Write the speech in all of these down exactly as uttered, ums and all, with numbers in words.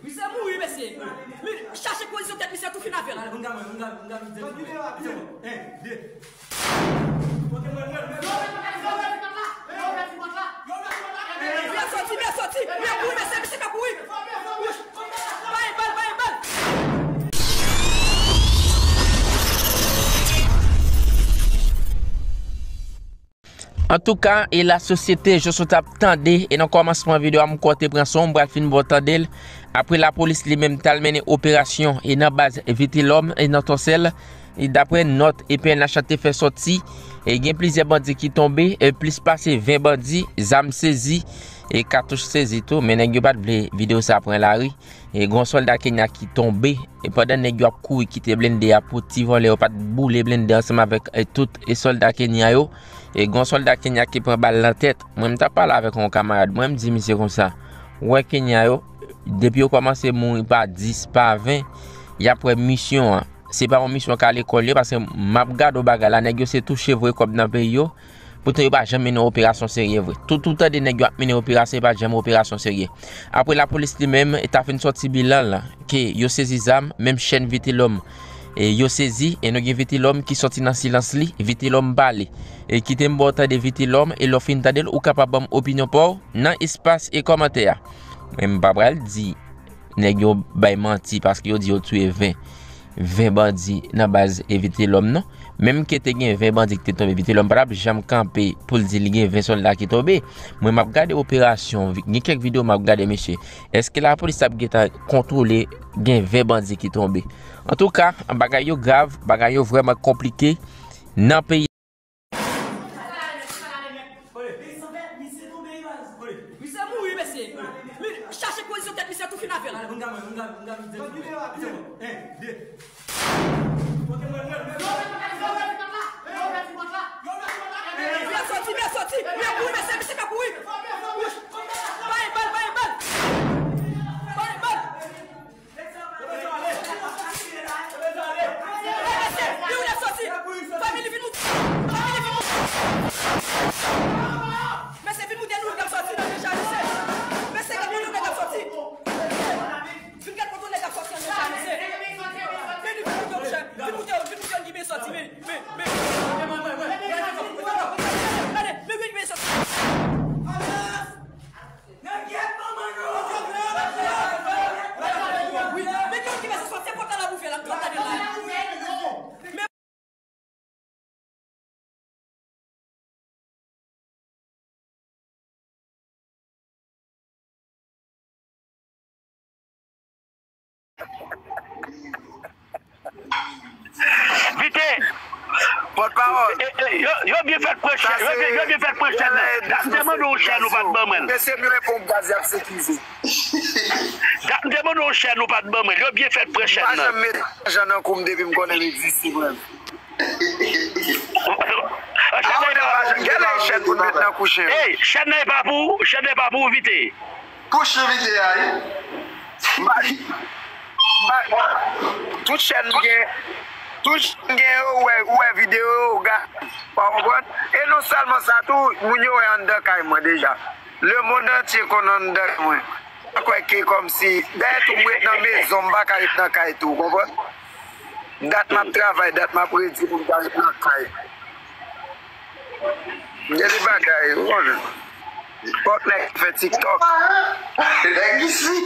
Misye mouri, mesye. Li chache pozisyon tèt misye tou fin avè l. Byen soti, byen soti, byen kouri, mesye, misye ka kouri. Bay bal, bay bal. Antouka, e lasosyete, jan w t ap tande, e nan kòmansman videyo a, m kwè w te pran son, m pral fin ba w tande l. Apre lapolis li menm t al mennen operasyon, e nan baz Vitelòm, e nan Tòsèl, e daprè nòt E P N H la te fè sòti, e gen plizyè bandi ki tonbe, e plis pase ven bandi, zam sezi, e katouch sezi tou, men nèg yo pa t vle videyo sa pran lari. E gen yon sòlda Kenya ki tonbe. E pandan nèg yo ap kouri kite blende a pou ti vòlè yo pa t boule blende ansanm avèk, e, tout, e, sòlda Kenya yo. E gen yon sòlda Kenya ki pran bal nan tèt. Mwen, m t ap pale avèk yon kamarad mwen, m di misye konsa, ou wè Kenya yo, depi yo kòmanse mouri pa dis, pa ven, y ap wè misyon an. Se pa yon misyon k ale kò l ye, paske m ap gade yon bagay la, nèg yo se touche voye kòb nan peyi yo. Poutan yo pa janm mennen yon operasyon serye vre. Tout ou tande nèg yo ap mennen operasyon, e pa janm yon operasyon serye. Apre lapolis li menm, e ta fin sòti bilan l, ke yo sezi zam, menm chèn Vitelòm, e yo sezi, e nou gen Vitelòm ki sòti nan silans li, Vitelòm pale. E kite m ba w tande Vitelòm, e lè w fin tande l, ou kapab ban m opinyon pa w nan espas e kòmantè a. Mwen, m pa pral di nèg yo bay manti paske yo di yo touye ven, ven bandi nan baz e Vitelòm non. Menm ke te gen ven bandi ki te tonbe, Vitelòm pa t ap janm kanpe pou l di li gen ven sòlda ki tonbe. Mwen, m ap gade operasyon, gen kèk videyo m ap gade, mesye. Èske lapolis ap gentan kontwole gen ven bandi ki tonbe? Antouka, bagay yo grav, bagay yo vrèman konplike nan peyi. Misye mouri, mesye. Li chache pozisyon tèt misye tou fin avè l. Byen soti, byen soti, byen kouri, mesye, misye ka kouri. Bay bal, bay bal. Bay bal. Mesye, pi ou lè soti. Fanmi li vin moute. Fanmi li vin moute. Mesye, vin moute nou, nèg ap soti nan deja, mesye. Mesye, gad kote nèg ap soti. Vin gad kote nèg ap soti an deja, mesye. Vin, vin moute, monchè. Vin moute, vin moute, ki byen soti, men, men, men. Gade, men, men, men soti. Vite! Pòtpawòl. E, e, yo, yo byen fèt pran chèn, yo byen, yo byen fèt pran chèn nan. Dat m te mande w chèn ou pa t ban mwen l. Mesye m yo e pon gaz y ap sekize. Dat m te mande w chèn ou pa t ban mwen l. Yo byen fèt pran chèn nan. M pa janm met lajan nan kou m depi m konnen m egziste mwen. Chèn nan e pa pou ou. Ey, chèn nan e pa pou ou, chèn nan e pa pou ou, Vite. Kouch nan videyo a, wi. M pa, m pa, tout chèn gen, tout chèn gen yo, ou wè, ou wè videyo yo, ou gade, w pa konprann? E non sèlman sa tou, moun yo wè anndan kay mwen deja. Lemonn antye konn anndan kay mwen. Pa kwè ke kòmsi, dayè tou m ret nan mezon, m pa ka ret nan kay tou, w konprann? Dat m ap travay, dat m ap redi pou m ta ret nan kay. Gen de bagay, ou konnen. Fòk nèg fè TikTok. Nèg isi.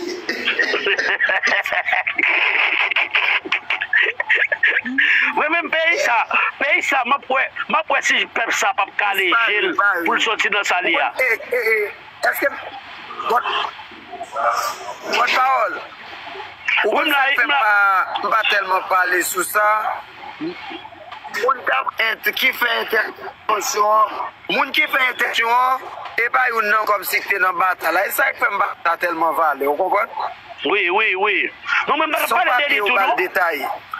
Mwen menm peyi sa, peyi sa, m ap wè, m ap wè si pèp sa p ap kale je l pou l sòti nan sa l ye a. E, e, e, èske, pòt, pòtpawòl, ou konn sa k fè m pa, m pa tèlman pale sou sa? Moun k ap ent-, ki fè entèvansyon an, moun ki fè entèvansyon an, e pa youn nan kòmsi ki te nan batay la. E sa k fè m pa ta tèlman valè, ou konprann? Wi, wi, wi. Non, mwen pa t ap pale de li tou, non.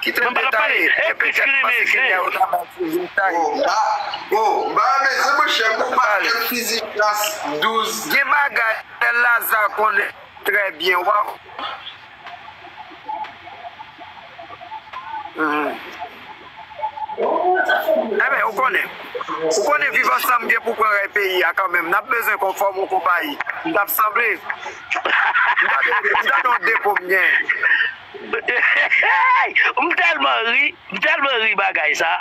Kite m detaye. E petèt m panse Kenya yo ta bay plis detay. Bon, m pa, bon, m pa renmen sa, monchè, m pa renmen fizik klas douz. Gen bagay, Lèl Laza konnen trè byen, w a. Mhm. Enben, ou konnen. Ou konnen Viv Ansanm gen pou pran rèy peyi a kanmenm. N ap bezwen konfòm yon konpayi. M t ap sanble. M ta dwe, m ta dwe yon depo m gen. M tèlman ri, m tèlman ri bagay sa.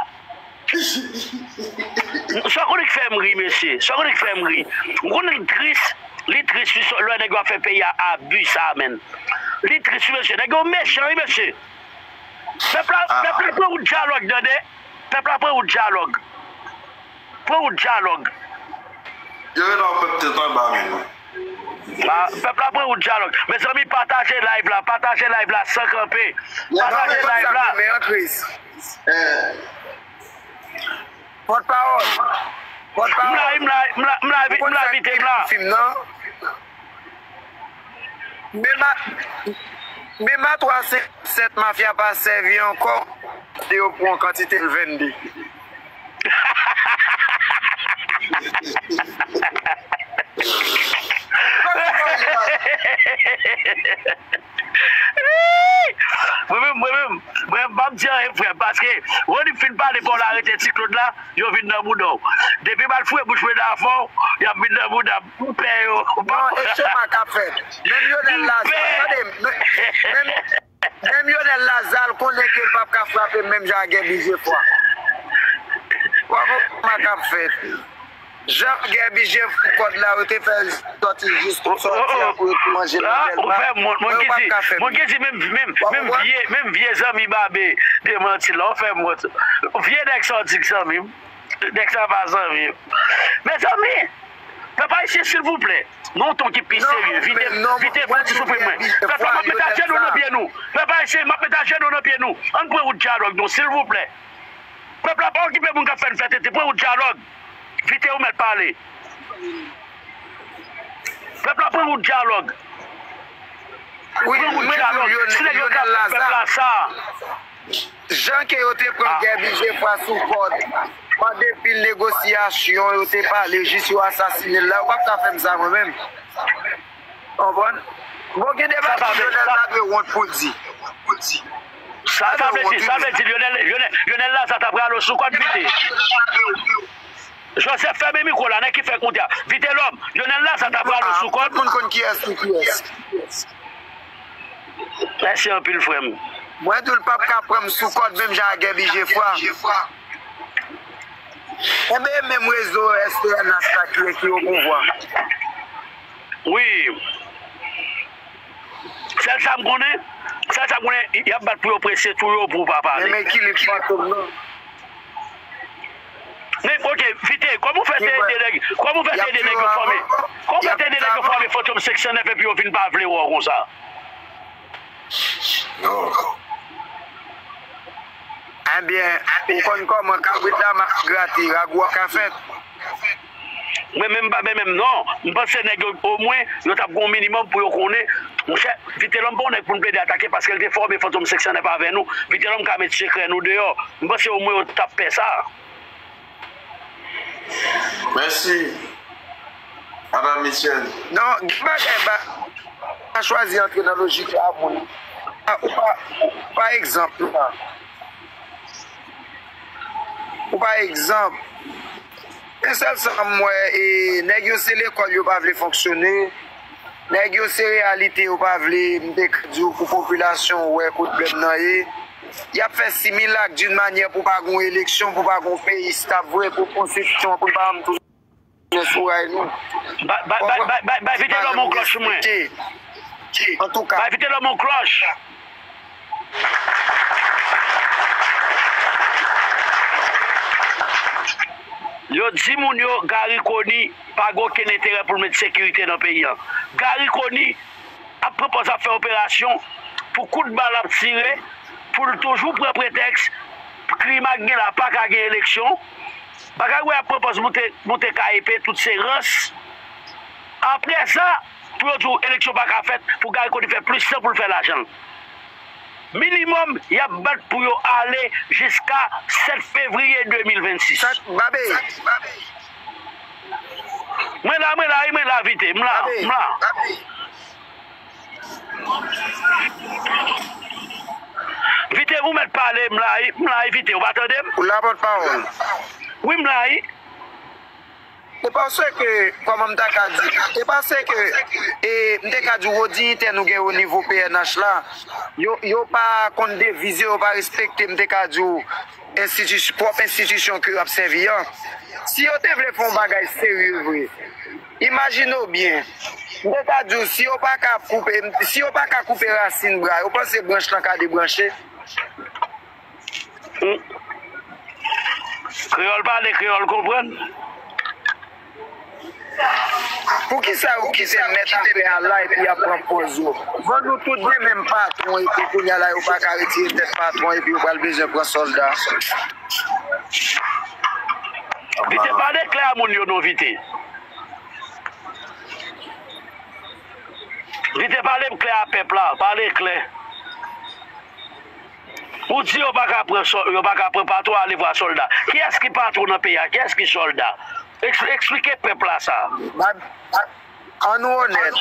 Sa konnen k fè m ri, mesye. Sa konnen k fè m ri. Ou konnen li tris, li tris wi, lè nèg yo ap fè peyi a abi sa, menn. Li tris wi, mesye. Nèg yo mechan wi, mesye. Pèp la, pèp la pran wout dyalòg, tande. Pèp la pran wout dyalòg. Pran wout dyalòg. Yo ret la w pèp tèt anba men nou. Pèp la pran wout dyalòg. Mezanmi, pataje live la, pataje live la san kanpe. Pataje live la. Pòtpawòl. Pòtpawòl. M la, m la, m la, m la, m la vite m la. Men ma, men ma twa senk sèt mafya pa sèvi ankò, yo pran kantite l vennde. Mwen menm, mwen menm, mwen m p ap di anyen frè m, paske Rony fin pale pa w la rete ti Claude la, yo vin nan bouda w. Depi m al foure bouch mwen nan afè w, y ap vin nan bouda m. M pè yo. Non, e choma k ap fèt. Menm Lionel Lazarre, tande, menm, menm Lionel Lazarre konnen ke l p ap ka frape menm jan ak Guerby Geoffroy. Bravo, choma k ap fèt. Jan Guerby Geoffroy kòd la, yo te fè l sòti jis pou sòti an pou yo te manje l nan bèl ba. Mwen yo p ap ka fè m. Mwen gen di menm, menm, menm vye, menm vye zanmi Babe demanti la, w fè m wont. Vye nèg sa w di k zanmi m. Nèg sa pa zanmi m. Mezanmi, pèp ayisyen, silvouplè, nan yon ton ki pi serye, vite, vite, pran ti soufri mwen. Pèp la, m ap met ajenou nan pye nou. Pèp ayisyen, m ap met ajenou nan pye nou. Ann pran wout dyalòg non, silvouplè. Pèp la pa okipe moun k ap fè n fè tete, pran wout dyalòg. Vite ou mèt pale. Pèp la pran wout dyalòg. Pran wout dyalòg. Si nèg yo ka fè pèp la sa. Jan ke yo te pran Guerby Geoffroy sou kòd, pandan pil negosyasyon, yo te pale jis yo asasinen l la, yo p ap ka fè m sa mwen menm. Konprann? Bon, gen de bagay Lionel pa dwe wont pou di. Sa, sa vle di, sa vle di Lionel, Lionel, Lionel Lazarre ta prale sou kòd vite. Joseph, fèmen mikwo la, nèg ki fè kounye a. Vitelòm, Lionel Lazarre ta prale sou kòd. Tout moun konn kiyès ki kiyès. Mèsi anpil, frè m. Mwen di w l p ap ka pran m sou kòd menm jan ak Guerby Geoffroy. Enben, e menm rezo S T N H la ki, ki opouvwa. Wi. Sèl sa m konnen, sèl sa m konnen, y ap bat pou yo prese tou yo pou w pa pale. Menm ekilib fantom nan. Men, ok, Vite, kòman w fè te ede nèg, kòman w fè te ede nèg yo fòme, kòman w fè te ede nèg yo fòme Fantom senk san nèf epi yo vin pa vle wè w konsa? Ebyen, ou konn kòman kabrit la mal grate, ragwò ka fèt. Mwen menm, m pa menm, non. M panse nèg yo, omwen, yo t ap gen yon minimòm pou yo konnen. Monchè, Vitelòm pa yon nèg pou n plede atake paske l te fòme Fantom senk san nèf avè nou. Vitelòm ka met sekrè nou deyò. M panse omwen yo t ap fè sa. Mèsi, Madanm Michel. Non, gen bagay ba, pa chwazi antre nan lojik la pou nou. Pa, ou pa, pa egzanp, la. Ou pa egzanp, yon sèl sa m wè, e, nèg yo se lekòl yo pa vle fonksyone, nèg yo se reyalite yo pa vle, m te ka di w pou popilasyon wè kot blèm nan ye. Y ap fè similak d'une manière pou pa gon eleksyon, pou pa gon peyi stab vre, pou konstitisyon an, pou l pa janm tounen sou ray nou. Bay, bay, bay, bay, bay, bay Vitelòm yon klòch mwen. Antouka. Bay Vitelòm yon klòch. Yo di moun yo Garry Conille pa gen okenn enterè pou l met sekirite nan peyi a. Garry Conille ap pran pòz ap fè operasyon pou kout bal ap tire, pou l toujou pran pretèks krim ak gen la pa ka gen eleksyon. Bagay wè ap pran pòz moute, moute ka epe, tout se rans. Apre sa, pou yo di w eleksyon pa ka fèt, pou Garry Conille fè plis tan pou l fè lajan l. Minimòm, y ap bat pou yo ale jiska sèt fevriye de mil vennsis. Mwen la, mwen la, wi, mwen la, Vite, m la, m la. Vite, ou mèt pale, m la wi, m la wi, Vite, ou pa tande m? Ou la, pòtpawòl. Wi, m la wi. Se paske, kòman m ta ka di, se paske, e, m te ka di w, wo diyitè nou gen o nivo P N H la, yo, yo pa konn deviz yo, yo pa respekte, m te ka di w, enstitis-, pwòp enstitisyon ke y ap sèvi an. Si yo te vle fè yon bagay serye vre, imajine w byen, m te ka di w, si yo pa ka koupe, si yo pa ka koupe rasin bra yo, w panse branch lan ka debranche? Hmm. Kreyòl pale, kreyòl konprann. Poukisa yo kite mèt afè a la epi y ap pran pòz yo? Bon, nou tout gen menm patwon epi kounye a la yo pa ka retire tèt patwon epi yo pral bezwen pran sòlda. Vite pale klè a moun yo non, Vite. Vite pale klè a pèp la, pale klè. Ou di yo pa ka pran sò-, yo pa ka pran patwon ale vwa sòlda. Kiyès ki patwon nan peyi a? Kiyès ki sòlda? Eks-, eksplike pèp la sa. Ba, ba, an nou onèt.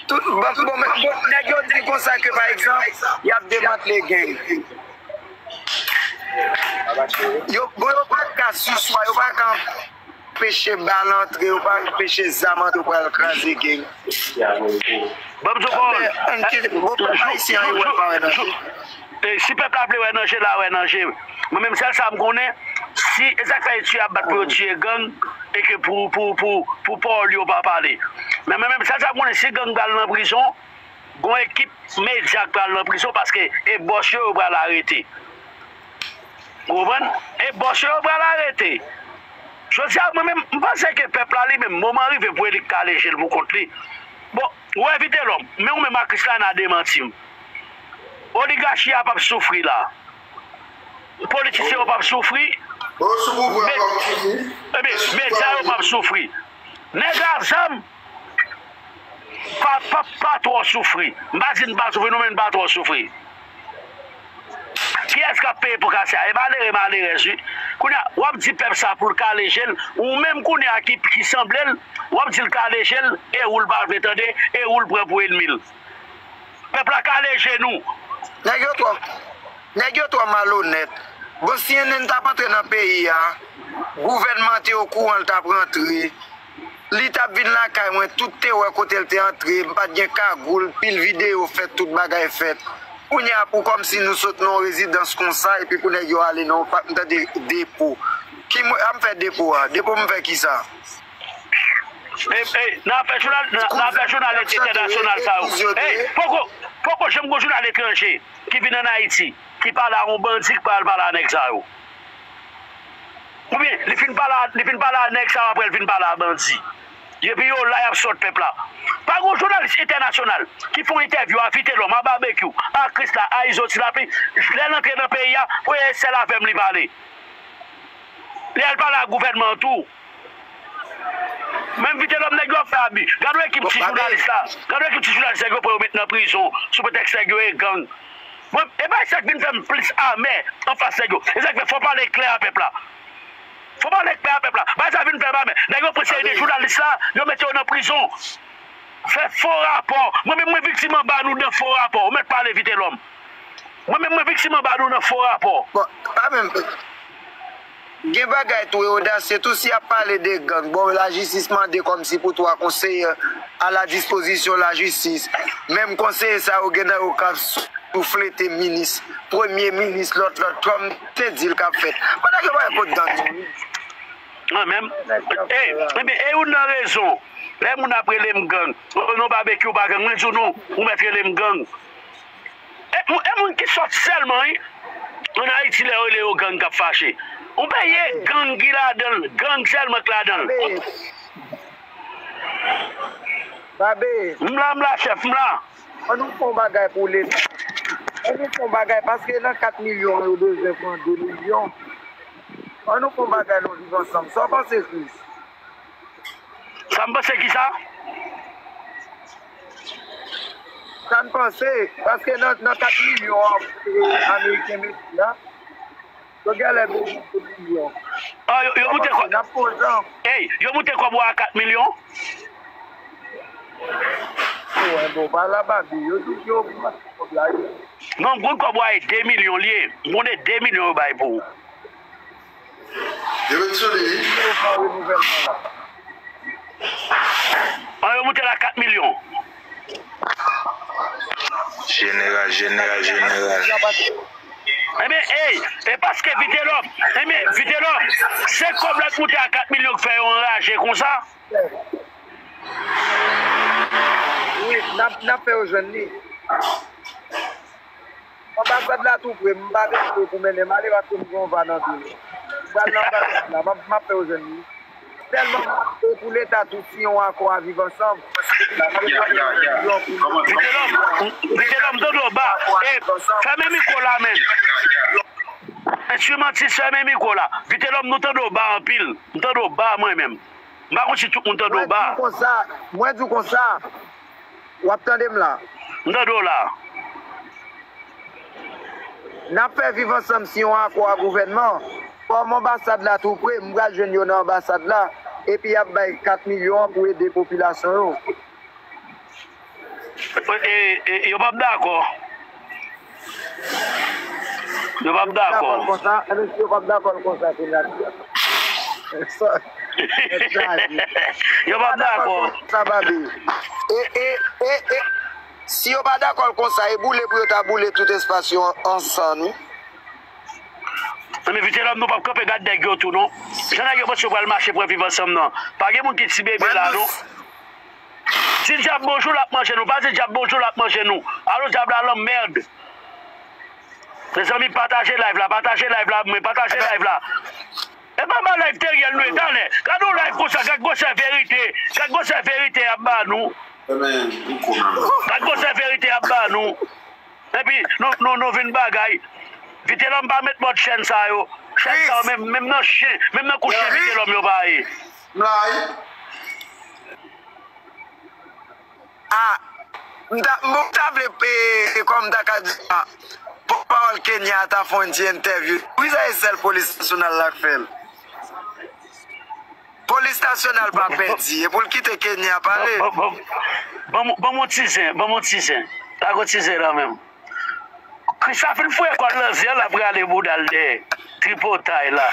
Tout, bon, bon, men, bon, nèg yo di konsa ke, pa egzanp, y ap demantle gang. Yo, bon, yo pa ka sispann, yo pa ka anpeche bal antre, yo pa anpeche zam antre, yo pral kraze gang. Ban m di w pawòl. Anben, ann kite, bon, pèp ayisyen an, yo wè pa wè nan je. E si pèp la vle wè nan je, l a wè nan je. Mwen menm, sèl sa m konnen, si, e sa k fè yo tiye ap bat pou yo tiye gang, e ke pou, pou, pou, pou pawòl yo pa pale. Men mwen menm, sèl sa m konnen, si gang pral nan prizon, gon ekip medya k pral nan prizon paske e bòs yo, yo pral arete. Ou konprann? E bòs yo, yo pral arete. Jodi a, mwen menm, m panse ke pèp la li menm, moman rive pou li kale je l pou kont li. Bon, ou envite lòm, men ou menm ak Krisla n a demanti m. Oligachi a p ap soufri la. Politisyen yo p ap soufri. Ebyen, medya yo p ap soufri. Nèg a zam pa, pa, pa twò soufri. M pa di n pa soufri, non, men n pa twò soufri. Kiyès k ap peye pou kase a? E malere, malerèz, wi. Kounye a, w ap di pèp sa pou l kale je l, ou menm kounye a ki, ki sanble l, w ap di l kale je l, e ou l pa vle tande, e ou l pran pou ènmi l. Pèp la kale je nou. Nèg yo twò, nèg yo twò malonèt. Bon, si N N N t ap antre nan peyi a, gouvènman te okouran l t ap rantre. Li t ap vin lakay mwen, tout te wè kote l te antre, m pa t gen kagoul, pil videyo fèt, tout bagay fèt. Kounye a, pou kòmsi nou sot nan yon rezidans konsa, epi pou nèg yo ale nan yon pa, m tande depo. Ki mwen, a m fè depo a? Depo m fè kisa? E, e, nan afè jounal, nan, nan afè jounal entènasyonal sa yo. Ey, poko, poko janm gon jounal etranje ki vin ann Ayiti, ki pale a yon bandi, ki pral pale a nèg sa yo. Oubyen, li fin pale a, li fin pale a nèg sa yo, apre l vin pale a bandi. Epi yo la, y ap sòt pèp la. Pa gon jounalis entènasyonal ki fè yon entèvyou a Vitelòm, a Babekyou, a Krisla, a Izo Ti Lapli, lè l antre nan peyi a, pou e sèl avè m li pale. Lè l pale a gouvènman an tou. Menm Vitelòm, nèg yo ap fè abi. Gade yon ekip ti jounalis la. Gade yon ekip ti jounalis nèg yo pran yo met nan prizon sou pretèks nèg yo e gang. Mwen, e pa sa k vin fè m plis amè anfas nèg yo. E sa k fè fò pale klè a pèp la. Fò pale klè a pèp la. Bagay sa vin fè m amè. Nèg yo pran seri de jounalis la, yo mete yo nan prizon. Fè fo rapò. Mwen menm mwen viktim anba nou nan fo rapò. Ou mèt pale Vitelòm. Mwen menm mwen viktim anba nou nan fo rapò. Bon, pa menm. Gen bagay tou e odasye tou si y ap pale de gang. Bon, lajistis mande kòmsi pou twa konseye a la dispozisyon lajistis. Menm konseye sa yo gen nan yo k ap souflete minis, premye minis, lòt, lòt, kòm te di l k ap fèt. Pandan ke bagay kot gang yo, wi. An menm, e, ebyen, e youn nan rezon, lè moun ap rele m gang, o non Babekyou pa gang, mwen di w non, ou mèt rele m gang. E, e moun ki sòt sèlman, wi. Ann Ayiti, lè yo rele yo gang k ap fache. Yon peyi e gang ki ladan l, gang sèlman k ladan l. Babe. Babe. M la, m la, chèf, m la. Ann nou fè yon bagay pou Leta. Ann nou fè yon bagay, paske nan kat milyon an, yo bezwen pran de milyon. Ann nou fè yon bagay, nou viv ansanm. Sa w panse, Chris? Sa m panse ki sa? Sa n panse, paske nan, nan kat milyon an, e, ameriken mete la, yo genlè bezwen de milyon. Ah, yo, yo moute kò-, n ap poze. Ey, yo moute kòb ou a kat milyon? Yo pa la Babi, yo di yo pran kòb la, wi. Non, m konn kòb ou a e de milyon li ye. M konnen de milyon yo bay pou ou. Yo met sou li, wi. Yo fè renouvèlman la. An, yo moute l a kat milyon. Jeneral, jeneral, jeneral. Ebyen, ey, e paske Vitelòm, ebyen, Vitelòm, se kòb la k moute a kat milyon k fè yo anraje konsa. Wi, n ap, n ap fè yo jwenn li. Anbasad la tou pre, m pa vle pou mennen m ale paske m gen yon va nan do m. M pral nan anbasad la, m ap, m ap fè yo jwenn li. Tèlman m ap fè pou Leta tou siyen yon akò a Viv Ansanm. Vitelòm, Vitelòm, m tande w ba. E, fèmen mikwo la, menn. Enstrimantis, fèmen mikwo la. Vitelòm, nou tande w ba anpil. M tande w ba mwen menm. M pa konn si tout moun tande w ba. Mwen di w konsa, mwen di w konsa, w ap tande m la. M tande w la. N ap fè Viv Ansanm siyen yon akò a gouvènman. Kòm anbasad la tou pre, m pral jwenn yo nan anbasad la, epi y ap bay kat milyon an pou ede popilasyon yo. E, e, e, yo p ap dakò. Yo p ap dakò. Dakò l konsa, e mesye, yo p ap dakò l konsa, se nati a. Yo p ap dakò. Sa, Babi. E, e, e, e, si yo pa dakò l konsa, e boule pou yo ta boule tout espas yo an, an san, wi. Men Vitelòm, nou p ap kanpe gad nèg yo tou, non. Jan nèg yo panse yo pral mache pran Viv Ansanm nan. Pa gen moun ki ti bebe la, non. Di dyab bonjou, l ap manje nou. Pa di dyab bonjou, l ap manje nou. Alo, dyab la lanmèd. Mezanmi, pataje live la, pataje live la, mwen, pataje live la. E pa ba live Teriel nou ye, talè. Gade yon live konsa, gad gwosè verite. Gad gwosè verite y ap ba nou. Gad gwosè verite y ap ba nou. Epi, nou, nou, nou vin bagay. Vitelòm pa met mòd chèn sa yo. Chèn sa yo, menm, menm nan chen, menm nan kou chen Vitelòm yo pa ye. M la wi. Ah, m ta, m ta vle, e, e, kòm m ta ka di, ah, pòtpawòl Kenya ta fè yon ti entèvyou. Wi, sa e sèl polis nasyonal la k fè l. Polis nasyonal pa pèdi, e pou l kite Kenya pale. Ban, ban, ban, ban, ban m yon ti zen, ban m yon ti zen. Lage yon ti zen la menm. Krista fin foure kò l nan zen an, l ap rale bouda l dèyè tripotay la.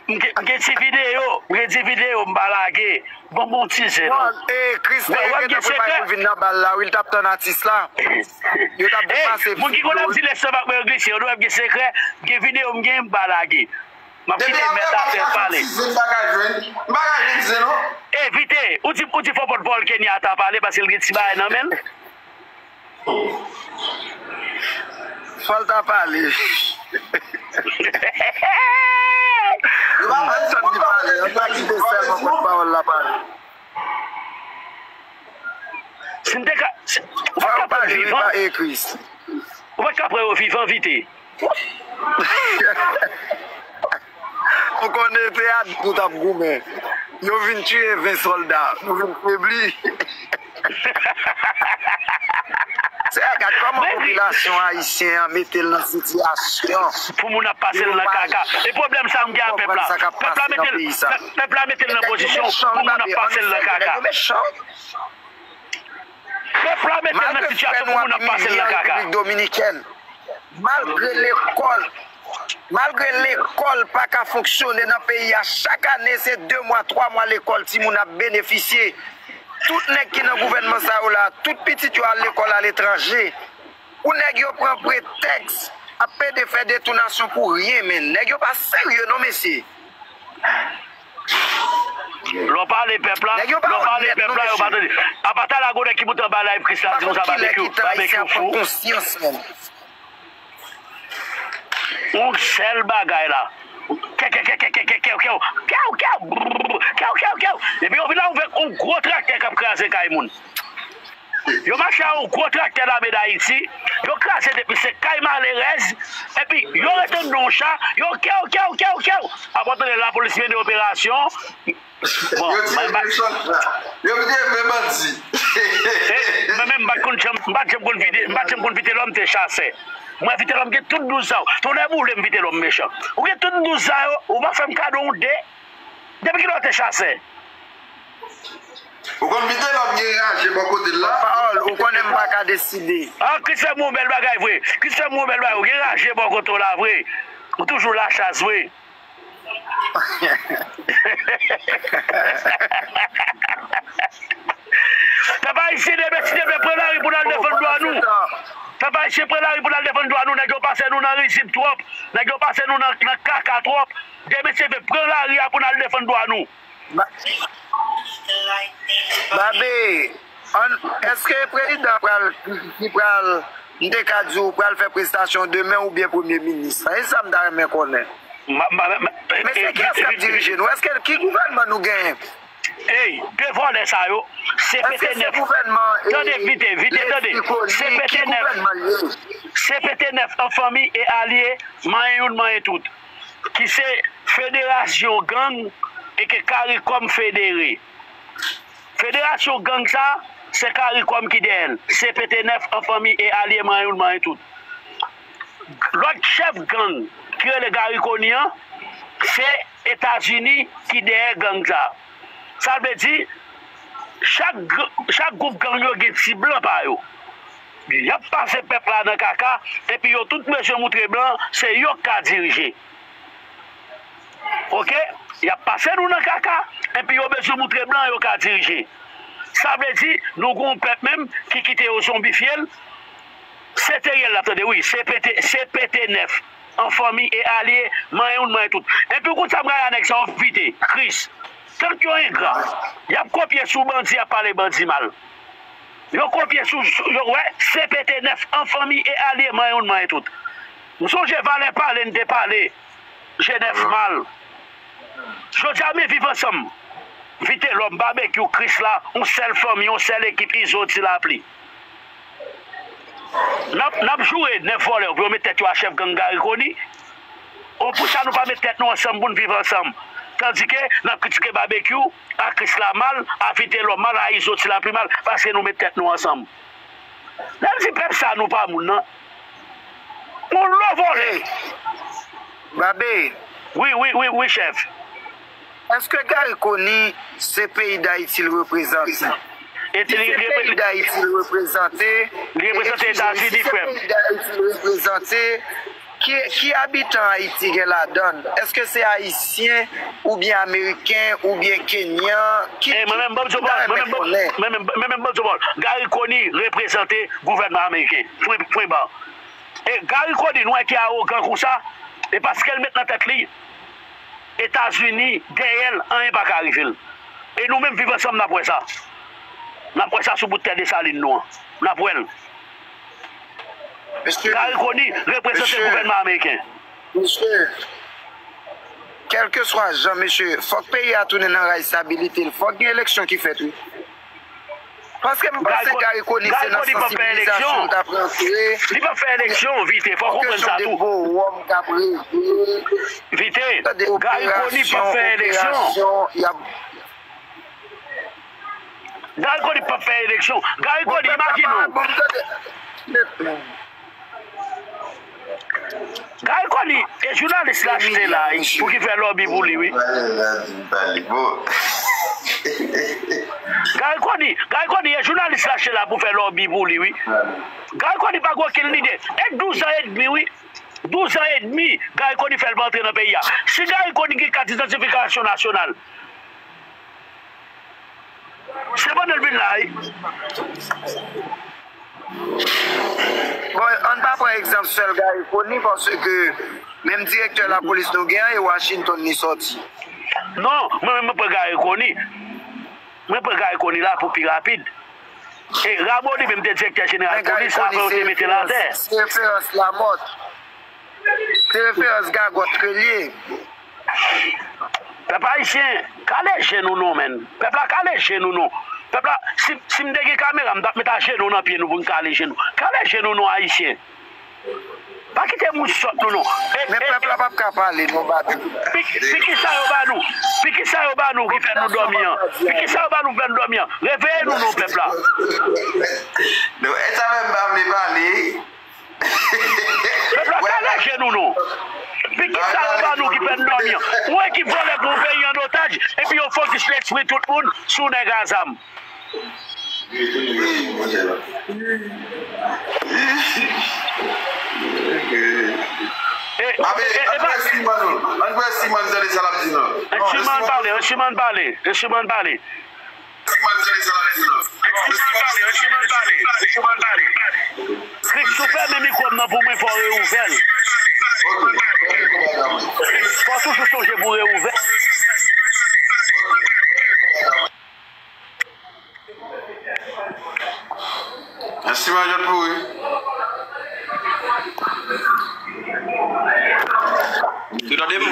M gen, m gen ti videyo, m gen ti videyo m pa lage. Ban m yon ti zen non. Bon, e, Krista gen tan prepare pou l vin nan bal la, wi, l t ap tann atis la. Yo t ap depase moun ki konn ap di lè sèl ak mwen yo glise, yo dwe ap gen sekrè, gen videyo m gen m pa lage. M ap kite mèt afè pale. Evite, ou di, ou di fò pòtpawòl Kenya ta pale paske l gen ti bagay nan men l. Fò l ta pale. Yo pa tann li pale, yo pa kite sèlman pòtpawòl la pale. Si m te ka, si, ou pa t ka pran vivan. Ou pa t ka pran yo vivan, Vite. Ou konnen se a nou t ap goumen. Yo vin tiye ven sòlda. Nou vin febli. Se gad kòman popilasyon ayisyen an mete l nan sitiyasyon. Pou moun ap pase l nan kaka. E pwoblèm sa m gen a pèp la. Pèp la mete l, pèp, pèp la mete l nan pozisyon pou moun ap pase l nan kaka. Pèp la mete l nan sitiyasyon pou moun ap pase l nan kaka. Repiblik Dominikèn, malgre lekòl, malgre lekòl pa ka fonksyone nan peyi a, chak ane se de mwa, twa mwa lekòl timoun ap benefisye. Tout nèg ki nan gouvènman sa yo la, tout pitit yo al lekòl aletranje. Pou nèg yo pran pretèks ap pede fè detounasyon pou ryen, men nèg yo pa serye non, mesye. Lè w pale pèp la, lè w pale pèp la, yo pa tande. Apa ta la gon nèg ki moute anba live Krista di konsa, Babekyou, Babekyou fou. Yon sèl bagay la. Kè, kè, kè, kè, kè, kè, kè, kè, kè, kè, brrr, kè, kè, kè. Epi yo vin la avèk yon gwo traktè k ap kraze kay moun. Yo mache a yon gwo traktè lame Dayiti, yo kraze depi se kay malerèz, epi yo rete anndan yon cha, yo kèw, kèw, kèw, kèw. Apre w tande lapolis mennen operasyon. Bon, yo tiye men sòlda, yo tiye men bandi. Mwen menm, m pa t konn janm, m pa t janm konn vide, m pa t janm konn Vitelòm te chasè. Mwen, Vitelòm gen tout douz sa yo. Tonnè boule m, Vitelòm mechan. Ou gen tout douz sa yo, ou pa fè m kado yon de. Depi kilè w te chasè? Ou konn Vitelòm gen raje bò kote l la? Pawòl, ou konnen m pa ka deside. Ah, Christophe, ou bèl bagay vre. Christophe, ou bèl bagay. Ou gen raje bò kote w la vre. Ou toujou lachas vre. Pèp ayisyen, demen ti demen pran lari pou n al defann dwa nou. Pèp ayisyen, pran lari pou n al defann dwa nou. Nèg yo pase nou nan rizib twòp. Nèg yo pase nou nan, nan kaka twòp. Demen ti demen pran lari a pou n al defann dwa nou. Babe, èske prezidan pral ki pral m te ka di w pral fè prestasyon demen oubyen premye minis lan? E sa m ta renmen konnen. Men se kiyès k ap dirije nou? Èske ki gouvènman nou genyen? Ey, de vòlè sa yo, se pete nèf. Tande, Vite, Vite, tande. Se pete nèf. Se pete nèf an fanmi e alye, manyen youn, manyen tout. Ki se federasyon gang e ke Karikòm federe. Federasyon gang sa, se Karikòm ki dèyè l. Se pete nèf an fanmi e alye, manyen youn, manyen tout. Lòt chèf gang ki rele Garry Conille an, se Etazini ki dèyè gang sa. Sa vle di, chak, chak gwoup gang yo gen ti blan pa yo. Y ap pase pèp la nan kaka, epi yo tout bezwen moutre blan, se yo k ka dirije. Oke? Y ap pase nou nan kaka, epi yo bezwen moutre blan yo ka dirije. Sa vle di, nou gon pèp menm ki kite yo zonbifye l, se teyè l ap tande, wi, se pete, se pete nèf, an fanmi e alye, manyen youn, manyen tout. Epi ou konn sa m gade a nèg sa yo, Vite, Kris, tank yo engra, y ap kopye sou bandi, y ap pale bandi mal. Yo kopye sou, sou, yo, wè, se pete nèf, an fanmi e alye, manyen youn, manyen tout. M sonje valè pale n te pale, Jenèf mal. Jodi a, men viv ansanm. Vitelòm, Babekyou, Krisla, yon sèl fanmi, yon sèl ekip, Izo, Ti Lapli. N ap, n ap joure nèf vòlè yo pou yo met tèt yo a chèf gang Garry Conille. O, pou sa nou pa met tèt nou ansanm pou n viv ansanm. Tandike n ap kritike Babekyou, a Krisla mal, a Vitelòm mal, a Izo, Ti Lapli mal, paske nou met tèt nou ansanm. Lè m di pèp sa nou pa moun nan, yon lo vòlè. Babe. Wi, wi, wi, wi, chèf. Èske Garry Conille se peyi Dayiti l reprezante? Si se peyi Dayiti l reprezante, li reprezante Etazini, frè m. Peyi Dayiti l reprezante, ki, ki abitan Ayiti gen ladan l? Èske se Ayisyen oubyen Ameriken oubyen Kenyan? Ki, mwen menm, ban m di w, mwen menm, ban m di w, Garry Conille reprezante gouvènman ameriken. Pwen, pwen ba. E Garry Conille, nou wè ki awogan konsa, e paske l met nan tèt li, Etazini dèyè l, anyen pa ka rive l. E nou menm viv ansanm n ap wè sa. N ap wè sa sou bout tè Desalin nou an. N ap wè l. Garry Conille reprezante gouvènman ameriken. Mesye, kèlkeswa jan, mesye, fòk peyi a tounen nan ray stabilite l. Fòk gen eleksyon ki fèt, wi. Paske m panse Garry Conille se nan sansibilizasyon l t ap rantre. Li p ap fè eleksyon, Vite, fò w konprann sa tou. Pou kèsyon de bon wòm k ap regle. Vite, Garry Conille p ap fè eleksyon. Garry Conille p ap fè eleksyon. Garry Conille, imajine w. Garry Conille, e jounalis la achte la, wi, pou ki fè lòbi pou li, wi. Garry Conille, Garry Conille, e jounalis la achte la pou fè lòbi pou li, wi. Garry Conille pa gen okenn lide. E douz an edmi, wi. Douz an edmi, Garry Conille fè l pa antre nan peyi a. Si Garry Conille gen kat idantifikasyon nasyonal, se pandan l vin la, wi. Bon, ann pa pran egzanp sèl Garry Conille, paske menm direktè lapolis nou gen an, e Washington li sòti. Non, mwen menm mwen pran Garry Conille. Mwen pran Garry Conille la pou pi rapid. E Ramolli menm te direktè jeneral polis, apre yo te mete l atè. Se referans Lamòt. Se referans Gagòt ke l ye. Pèp ayisyen, kale je nou non, menn. Pèp la, kale je nou non. Pèp la, si, si m te gen kamera, m t ap met ajenou nan pye nou pou n kale je nou. Kale je nou non, ayisyen. Pa kite moun sòt nou non. Men pèp la p ap ka pale non, Babekyou. Piki sa yo ba nou? Piki sa yo ba nou ki fè nou dòmi an? Piki sa yo ba nou fè nou dòmi an? Reveye nou non, pèp la. Nou, e sa menm pa vle pale. Pèp la, kale je nou non. Epi ki sa yo ba nou ki fè n dòmi an? Ou wè ki vòlè pran peyi an otaj, epi yo fokis lespri tout moun sou nèg a zam. E, e, e pa Siman, ann pran Siman, tande sa l ap di nan. Siman pale, Siman pale, Siman pale. Christopher, men mikwo m nan pou mwen, fò w reouvè l. Fò w toujou sonje pou reouvè l. Mèsi, Manjot Pouri. Ou tande m?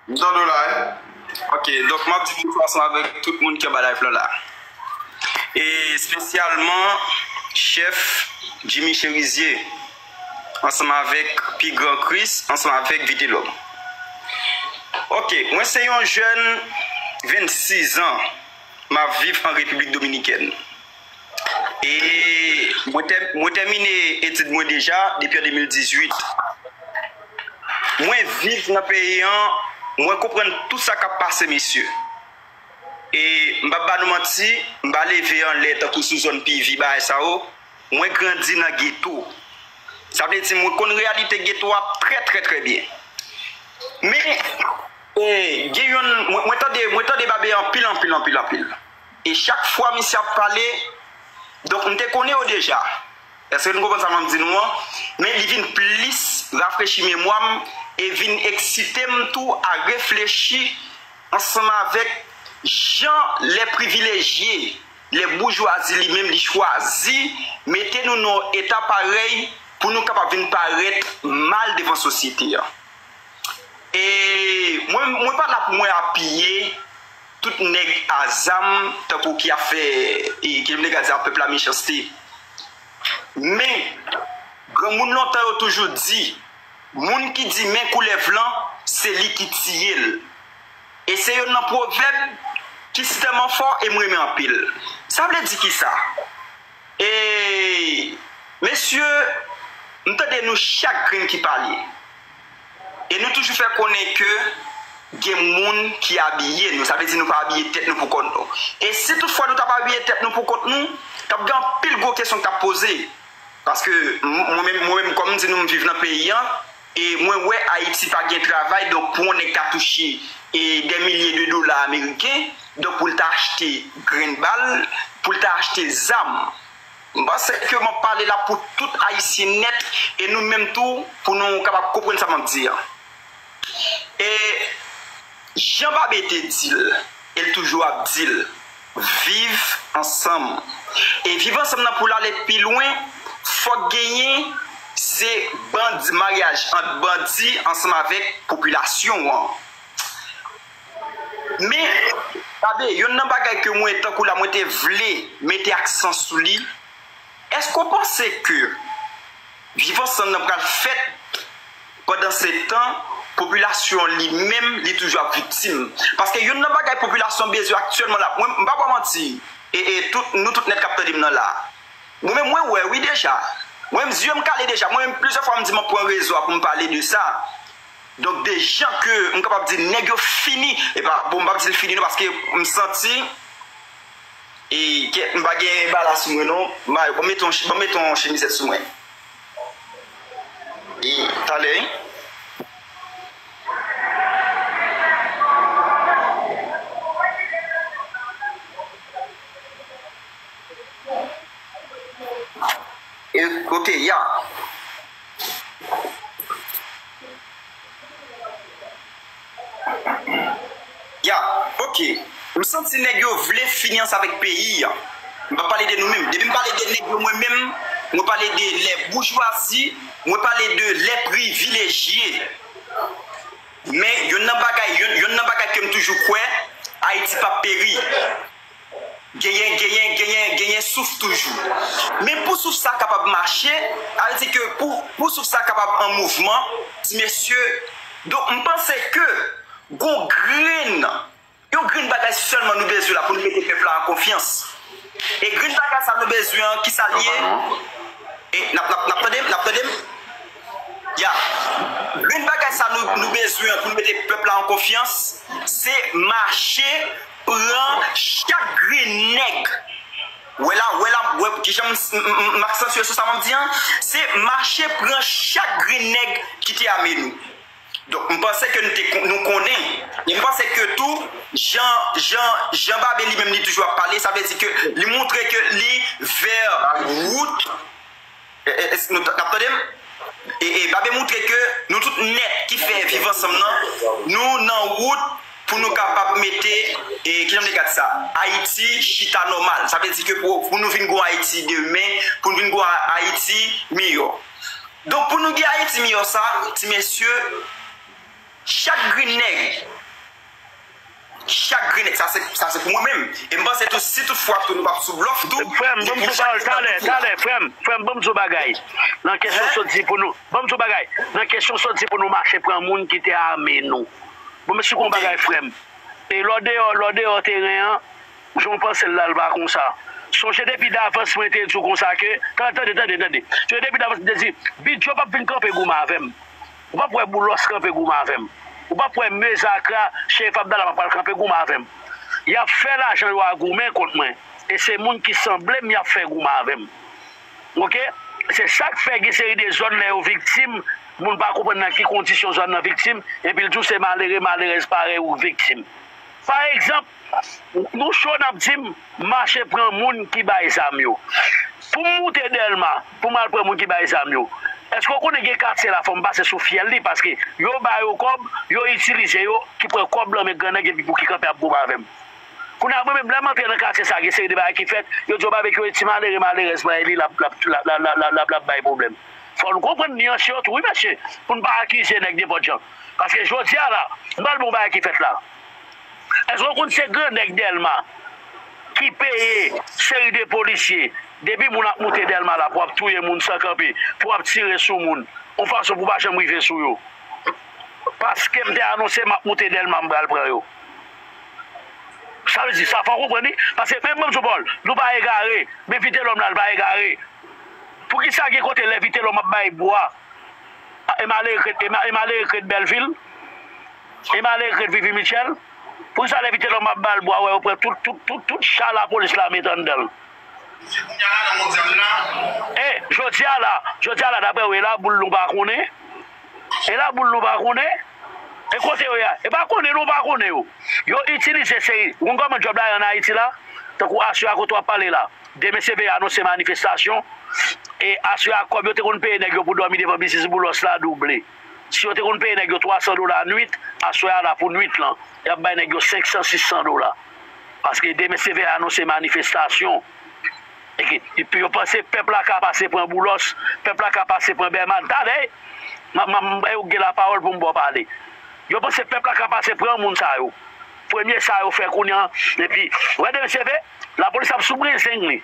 M tande w la, wi. Ok, donk m ap di bonswa ansanm avèk tout moun ki anba live lan la. E espesyalman chèf Jimmy Cherizier, ansanm avèk pi gran Chris, ansanm avèk Vitelòm. Ok, mwen se yon jèn vennsis an, m ap viv an Repiblik Dominikèn. E mwen tè-, mwen tèmine etid mwen deja depi an de mil dizuit. Mwen viv nan peyi an, mwen konprann tout sa k ap pase, mesye. E m p ap ba nou manti, m pa leve anlè tankou sou zòn P V, bagay sa yo. Mwen grandi nan geto. Sa vle di mwen konn reyalite geto a trè, trè, trè byen. Men, e, gen youn, mwen, mwen tande, mwen tande Babe anpil, anpil, anpil, anpil. E chak fwa misye ap pale, donk m te konnen yo deja. Èske nou konprann sa m ap di nou an? Men li vin plis rafrechi memwa m e vin eksite m tou a reflechi ansanm avèk jan lè privilejye, lè boujwazi li menm li chwazi mete nou nan yon eta parèy pou nou kapab vin parèt mal devan sosyete a. E mwen, mwen pa la pou mwen apiye tout nèg a zam tankou ki ap fè, e ki nèg a di a pèp la mechanste. Men, granmoun lontan yo toujou di, moun ki di men koulèv lan, se li ki tiye l. E se youn nan pwovèb ki sitèlman fò e m renmen anpil. Sa vle di kisa? E, mesye, m tande nou chak grenn ki pale. E nou toujou fè konnen ke gen moun ki abiye nou. Sa vle di nou pa abiye tèt nou pou kont nou. E si toutfwa nou t ap abiye tèt nou pou kont nou, t ap gen anpil gwo kesyon k t ap poze. Paske m-, mwen menm, mwen menm, kòm m di nou, m viv nan peyi an, e mwen wè Ayiti pa gen travay, donk pou yon nèg ta touche, e, dè milye de dola ameriken, donk pou l ta achte grenn bal, pou l ta achte zam. M panse ke m ap pale la pou tout Ayisyen nèt, e nou menm tou, pou nou kapab konprann sa m ap di an. E jan Babe te di l, e l toujou ap di l, viv ansanm. E viv ansanm nan pou l ale pi lwen, fòk genyen se bandi, maryaj ant bandi ansanm avèk popilasyon an. Men, Babe, youn nan bagay ke mwen, tankou la, mwen te vle mete aksan sou li, èske w panse ke viv ansanm nan pral fèt pandan se tan popilasyon an li menm, li toujou ap viktim? Paske youn nan bagay popilasyon bezwen aktyèlman la, mwen, m pa ba w manti, e, e tout, nou tout nèt k ap tande m nan la. Mwen menm, mwen wè wi deja. Mwen menm, zye m kale deja. Mwen menm, plizyè fwa, m di m ap pran rezo a pou m pale de sa. Donk, de jan ke m kapab di nèg yo fini, e pa, bon, m p ap di l fini non, paske m santi, e, ke m pa gen bala sou mwen non. Mayo, ban m mete yon, ban m mete yon chemizèt sou mwen. E, talè, wi. E, ok, ya. Ya, ok. M santi nèg yo vle fini ansanm avèk peyi a. M pa pale de nou menm. Depi m pale de nèg yo, mwen menm, mwen pale de lè boujwazi, mwen pale de lè privilejye. Men, youn nan bagay, youn, youn nan bagay ke m toujou kwè, Ayiti p ap peri. Genyen, genyen, genyen, genyen souf toujou. Men pou souf sa kapab mache, sa vle di ke pou, pou souf sa kapab an mouvman, ti mesye, donk m panse ke gon grenn, yon grenn bagay sèlman nou bezwen la pou nou mete pèp la an konfyans. E grenn bagay sa nou bezwen an, kisa l ye? E n ap, n ap, n ap tande m, n ap tande m? Ya. Grenn bagay sa nou, nou bezwen pou nou mete pèp la an konfyans, se mache pran chak grenn nèg. Wè la, wè la, wè kijan m, m, m, m aksantye sou sa m ap di an, se mache pran chak grenn nèg ki te ame nou. Donk, m panse ke nou te, nou konnen, e m panse ke tou, jan, jan, jan Babe li menm li toujou ap pale, sa vle di ke li montre ke li vè wout, e, e, e, nou t-, n ap tande m? E, e, Babe montre ke nou tout nèt ki fè Viv Ansanm nan, nou nan wout pou nou kapab mete, e, kijan m te gad sa, Ayiti chita nòmal. Sa vle di ke pou, pou nou vin gon Ayiti demen, pou nou vin gon A-, Ayiti miyò. Donk, pou nou gen Ayiti miyò sa, ti mesye, chak grenn nèg, chak grenn nèg, sa se, sa se pou mwen menm. E m panse tou, si tout fwa tou nou p ap sou blòf tou, Frè m, ban m di w pawòl talè, talè, frè m, frè m, ban m di w bagay. Nan kesyon sot di pou nou, ban m di w bagay. Nan kesyon sot di pou nou mache pran moun ki te ame nou. Bon, men si w gon bagay, frè m. E lè w deyò, lè w deyò teren an, jan w panse l la, l pa konsa. Sonje depi davans mwen te di w konsa ke, tande, tande, tande, tande. Sonje depi davans mwen te di, Bidjo p ap vin kanpe goumen avè m. Ou p ap wè Boulos kanpe goumen avè m. Ou p ap wè Mezakra, Cherif Abdallah p ap pral kanpe goumen avè m. Y ap fè lajan yo a goumen kont mwen. E se moun ki sanble m y ap fè goumen avè m. Oke? Se sa k fè gen seri de zòn lè yo viktim, moun pa konprann nan ki kondisyon zòn nan viktim, epi l di w se malere, malerèz parèy ou k viktim. Pa egzanp, nou cho n ap di m mache pran moun ki bay zam yo. Pou m moute Dèlma, pou m al pran moun ki bay zam yo, èske w konnen gen katye la fò m pase sou fyèl li, paske yo ba yo kòb, yo itilize yo, ki pran kòb nan men grannèg epi pou ki kanpe ap goumen avè m. Kounye a, mwen menm, lè m antre nan katye sa, gen seri de bagay ki fèt, yo di yo pa vle ke ti malere, malerèz mwen, li l ap, l ap, l ap, l ap, l ap, l ap, l ap bay pwoblèm. Fò nou konprann nyans yo tou, wi, mesye, pou n pa akize nèg nenpòt jan. Paske jodi a la, m pral ba w bagay ki fèt la. Èske w konn se grannèg Dèlma ki peye seri de polisye, depi moun ap moute Dèlma la, pou ap touye moun san kanpe, pou ap tire sou moun, yon fason pou pa janm rive sou yo? Paske m te anonse m ap moute Dèlma, m pral pran yo. Sa vle di, sa fò w konprann li. Paske menm ban m sou pawòl, nou pa egare, men Vitelòm la, l pa egare. Poukisa gen kote lè Vitelòm ap bay bwa, e malere k ret, e ma-, e malere k ret Bèlvil? E malere k ret Vivi Mitchell? Poukisa lè Vitelòm ap ba l bwa, wè yo pran tout, tout, tout, tout cha lapolis la met anndan l? E, jodi a la, jodi a la, daprè w, e Laboul nou pa konnen? E Laboul nou pa konnen? E kote yo ye a? E pa konnen nou pa konnen yo. Yo itilize seri, ou konn kòman djòb la ye ann Ayiti la? Tankou aswè a kote w ap pale la. Demen se veye anonse manifestasyon. E aswè a kòb yo te konn peye nèg yo pou dòmi devan biznis Boulos la double. Si yo te konn peye nèg yo twa san dola nwit, aswè a la pou nwit lan, y ap bay nèg yo senk san, sis san dola. Paske demen se veye anonse manifestasyon. E ke, epi yo panse pèp la ka pase pran Boulos, pèp la ka pase pran Bèman. Talè, m, m, m, yo gen lapawòl pou m ba w pale. Yo panse pèp la ka pase pran moun sa yo. Premye sa yo fè kounye a, epi, wè demen se veye, lapolis ap sou brezeng li.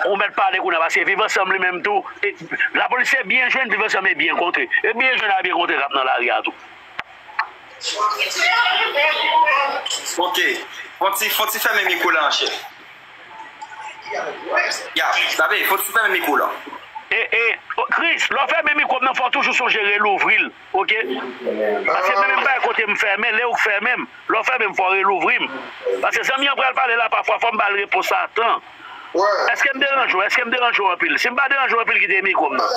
Ou mèt pale kounye a, paske Viv Ansanm li menm tou, e, lapolis se byen jwenn, Viv Ansanm e byen kontre. E byen jwenn a byen kontre k ap nan lari a tou. Ok. Fon ti, fon ti fèmen mikwo la, anchè. Ya, Babe, fon ti fèmen mikwo la. E, e, o, Chris, lè w fèmen mikwo m nan, fò w toujou sonje relouvri l, ok? Paske menm, menm bagay kote m fèmen, lè w fèmen m, lè w fèmen m, fò w relouvri m. Paske zanmi an pral pale la, pafwa, fò m ba l repons a tan. Èske m deranje w? Èske m deranje w anpil? Si m pa deranje w anpil, kite mikwo m nan.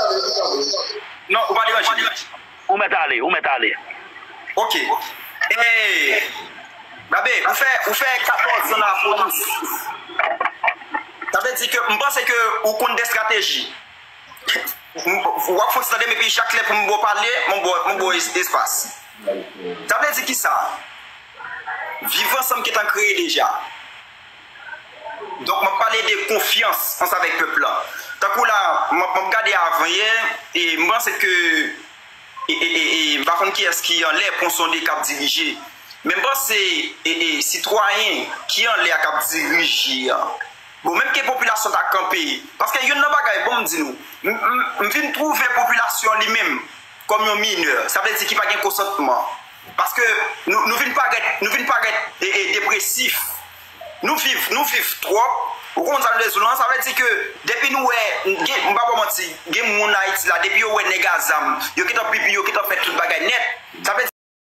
Non, ou pa deranje. Ou mèt ale, ou mèt ale. Ok. E, Babe, ou fè, ou fè katòz an nan lapolis. Sa vle di ke m panse ke ou konn de estrateji. M, w ap fouti tande m, epi chak lè pou m ba w pale, m ba w, m ba w es-, espas. Sa vle di kisa? Viv Ansanm gentan kreye deja. Donk, m ap pale de konfyans ansanm avèk pèp la. Tankou la, m ap, m ap gade avan yè, e m panse ke, e, e, e, e, m pa konn kiyès ki anlè pon sonde k ap dirije. Men m panse, e, e, sitwayen ki anlè a k ap dirije a. Bon, menm ke popilasyon ta kanpe, paske youn nan bagay, bon, m di nou, m, m, m vin twouve popilasyon li menm kòm yon minè, sa vle di ki pa gen konsantman. Paske nou, nou vin parèt, nou vin parèt, e, e, depresif. Nou viv, nou viv twòp, Ou konprann sa m vle di w lan? Sa vle di ke depi nou wè, gen, m pa ba w manti, gen moun Ayiti la, depi yo wè nèg a zam, yo gentan pipi, yo gentan fè tout bagay nèt. Sa vle